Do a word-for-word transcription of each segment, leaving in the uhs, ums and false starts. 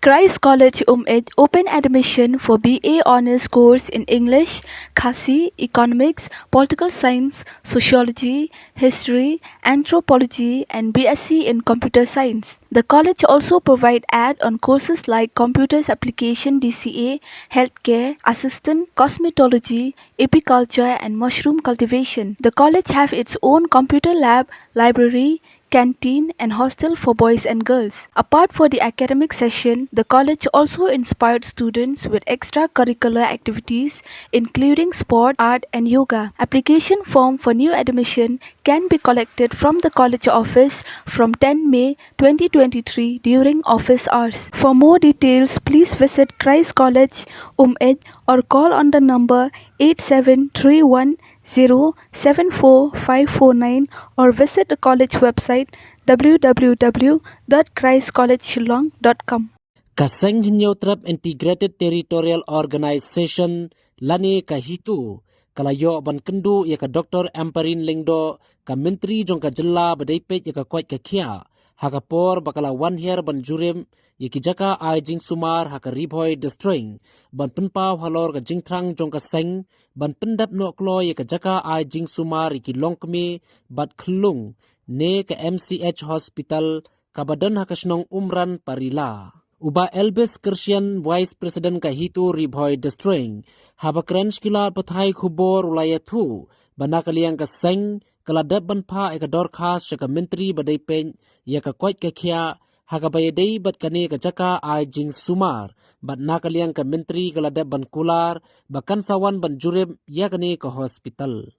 Christ College Umej open admission for B A Honours course in English, Khasi, Economics, Political Science, Sociology, History, Anthropology, and B S c in Computer Science. The college also provide add-on courses like Computers Application D C A, Healthcare Assistant, Cosmetology, Apiculture, and Mushroom Cultivation. The college have its own computer lab, library, canteen, and hostel for boys and girls. Apart for the academic session, the college also inspired students with extracurricular activities, including sport, art, and yoga. Application form for new admission can be collected from the college office from ten May twenty twenty-three during office hours. For more details, please visit Christ College Umej or call on the number eight seven three one zero seven four five four nine or visit the college website w w w dot christ college shillong dot com. Ka Seng Hynñiewtrep Integrated Territorial Organization lane ka HITO ka la ïoh ban kynduh ïa ka Doctor Ampareen Lyngdoh, ka Myntri jong ka jylla ba dei peit ïa ka koit ka khiah, ha ka por ba ka la wan hiar ban jurip ïa ki jaka ai jingsumar ha ka Ri Bhoi District, ban pynpaw halor ka jingthrang jong ka seng ban pyndep noh kloi ïa ka jaka ai jingsumar ïa ki longkmie bad khyllung ne ka M C H Hospital kaba don ha ka shnong Umran Parila. U Bah Elvis Kyrshian, Vice President ka HITO Ri Bhoi District, haba kren sha ki lad pathai khubor u la ïathuh ba na ka liang ka seng ka la dep ban phah ïa ka dorkhas sha ka Myntri ba dei peit ïa ka koit ka khiah ha kaba ïadei bad kane ka jaka ai jingsumar, bad na ka liang ka Myntri ka la dep ban kular ba kan sa wan ban jurip ïa kane ka hospital.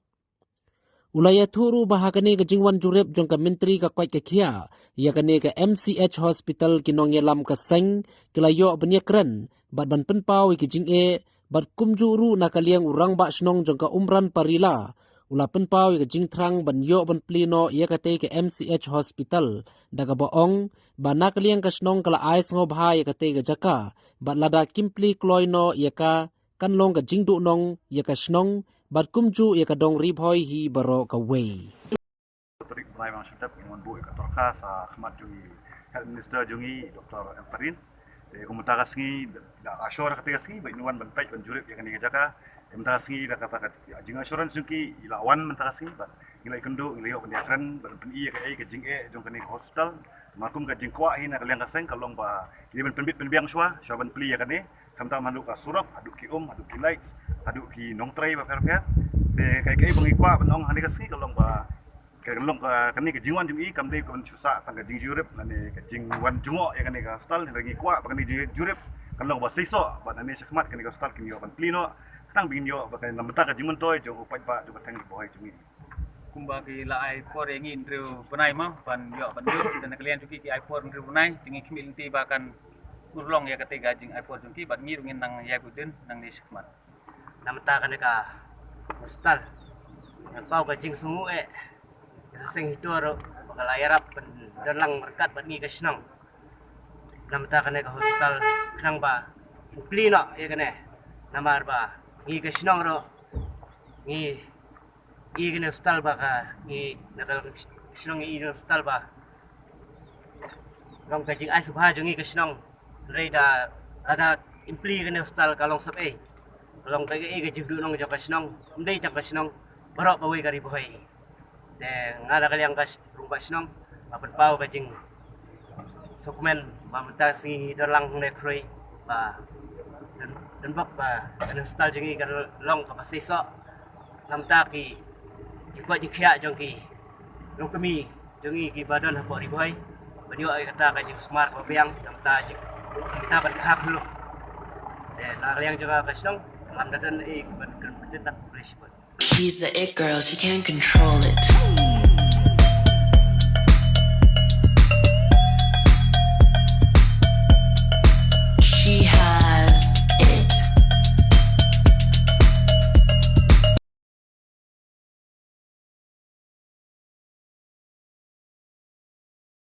U la ïathuh ruh ba ha kane ka jingwan jurip jong ka Myntri ka koit ka khiah ïa kane ka M C H Hospital, ki nongïalam ka seng ki la ïoh ban ïakren bad ban pynpaw ïa ki jingeh, bad kumjuh ruh na ka liang u Rangbah Shnong jong ka Umran Parila u la pynpaw ïa ka jingthrang ban ïoh ban plie noh ïa katei ka M C H Hospital, da kaba ong ba na ka liang ka shnong ka la ai sngewbha ïa katei ka jaka, bad lada kim plie kloi noh ïa ka, kan long ka jingduhnong ïa ka shnong bad kumjuh ïa ka dong Ri Bhoi hi baroh kawei. Tarik bnai ba nga shu dep, ngi wan buh ïa ka dorkhas ha khmat jong i Health Minister jong ngi, Doctor Ampareen. Te kum mynta ka sngi, la ashore katei ka sngi ba in wan ban peit ban jurip ïa kane ka jaka. Te mynta ka sngi da kata ka jing assurance jong ki, i la wan mynta ka sngi, bad ngi la ïakynduh, ngi la ïoh ban ïakren, ban pyni ïa kaei ka jingeh jong kane ka hospital. Namar kum ka jingkwah hi na ka liang ka seng ka long ba ki dei ban pynbit pynbiang shuwa, shuwa ban plie ïa kane. Khamtam haduh ka surok, haduh ki um, haduh ki lights, haduh ki nongtrei bapher bapher. Te kaei kaei ba ngi kwah ban ong ha kane ka sngi ka long ba, ka long ka, kane ka jingwan jong i kam dei ka ban shu sah tang ka jingjurip lane ka jingwan jngoh ïa kane ka hospital, hynrei ngi kwah ba kane ka jingjurip kan long ba seisoh, bad nangne shakhmat kane ka hospital kin ïoh ban plie noh, tang ba ngin ïoh ba ka na bynta ka jingmyntoi jong u paidbah jong ka thaiñ Ri Bhoi jong ngi. Kumba ki la ai por ïa ngi hynriew bnai mo ban ïoh ban ïoh, te na ka liang jong ki ki ai por hynriew bnai, te ngi khmih lynti ba kan urlong ïa katei ka jingai por jong ki, bad ngi ruh ngin nang ïaid bad ki nangne shakhmat. Na bynta kane ka hospital, ngan paw ka jingsngewnguh eh ïa ka seng HITO ruh ba ka la ïarap ban don lang ryngkat bad ngi ka shnong. Na bynta kane ka hospital khnang ba in plie noh ïa kane, namar ba ngi ka shnong ruh ngi i kane hospital ba ka, ngi na ka shnong i hospital ba long ka jingai sngewbha jong ngi ka shnong. Hynrei da lada im plie kane hospital ka long sep ei, ka long kaei kaei ka jingduhnong jong ka shnong, ym dei tang ka shnong, baroh kawei ka Ri Bhoi. Te nga da ka liang ka sh-, rangbah shnong, nga pynpaw ka jingsngewkmen ba mynta ka sngi don lang hangne khrui ba don, don bok ba kane hospital jong ngi ka long kaba seisoh. Na bynta ki, ki kwah jingkhiah jong ki longkmie jong ngi kiba don hapoh Ri Bhoi ban ïoh ïa kata ka jingsumar kaba biang, na bynta jing, na bynta ban kha khyllung. Te na ka liang jong nga ka shnong, ngam da don ei ban kren pynjot, khublei shibun. She's the it girl, she can't control it.